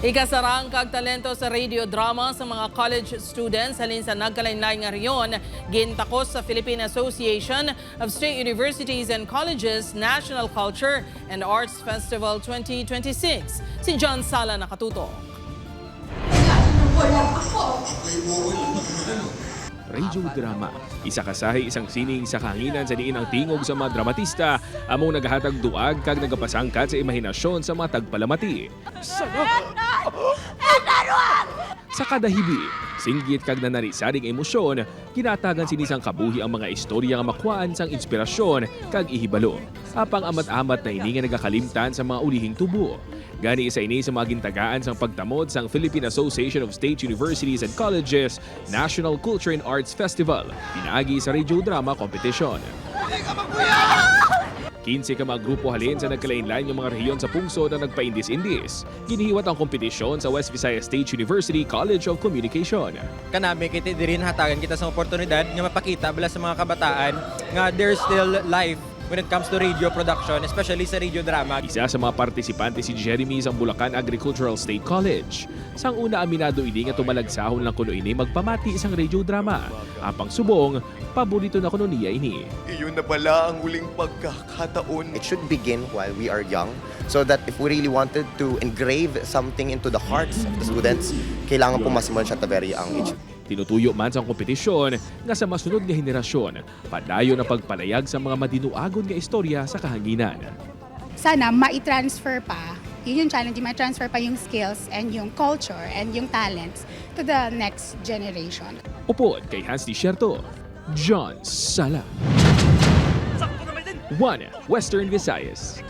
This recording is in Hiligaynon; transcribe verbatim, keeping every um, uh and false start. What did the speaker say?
Ikasarang kag talento sa radio drama sa mga college students halin sa nagkalainlain nga rehiyon, gintakos sa Philippine Association of State Universities and Colleges National Culture and Arts Festival twenty twenty-six. Si John Sala nakatutok. Radio drama, isa ka sahi, isang sining sa kahanginan sa diin ang tingog sa mga dramatista amo nagahatag duag kag nagapasangkat sa imahinasyon sa mga tagpalamati. Sa kada hibi, singgit kag nanari-sari nga emosyon, ginatagan sini sang kabuhi ang mga istorya nga makuhaan sang inspirasyon kag ihibalo. Apang amat-amat na ini nga nagakalimtan sa mga ulihing tubo. Gani, isa ini sa mga gintagaan sang pagtamod sang Philippine Association of State Universities and Colleges National Culture and Arts Festival pinaagi sa radio drama competition. Kinse ka mga grupo halin sa nagkalainlain nga mga rehiyon sa pungsod ang nagpaindis-indis. Ginhiwat ang kompetisyon sa West Visayas State University College of Communication. Kanami kay ti diri nahatagan kita sa oportunidad nga mapakita bala sa mga kabataan nga there's still life when it comes to radio production, especially sa radio drama. Isa sa mga partisipante si Jeremy sang Bulacan Agricultural State College. Sang una, aminado ini nga tumalagsahon lang kuno ini magpamati sang radio drama. Apang subong, paborito na kuno niya ini. Iyon na pala ang huling pagkakataon. It should begin while we are young, so that if we really wanted to engrave something into the hearts of the students, kailangan po masimulan siya at a very young age. Tinutuyo man sang kompetisyon nga sa masunod nga henerasyon, padayon ang pagpalayag sa mga madinuagon nga istorya sa kahanginan. Sana mai-transfer pa, yun yung challenge, mai-transfer pa yung skills and yung culture and yung talents to the next generation. Upod kay Hans Desierto, John Sala. One Western Visayas.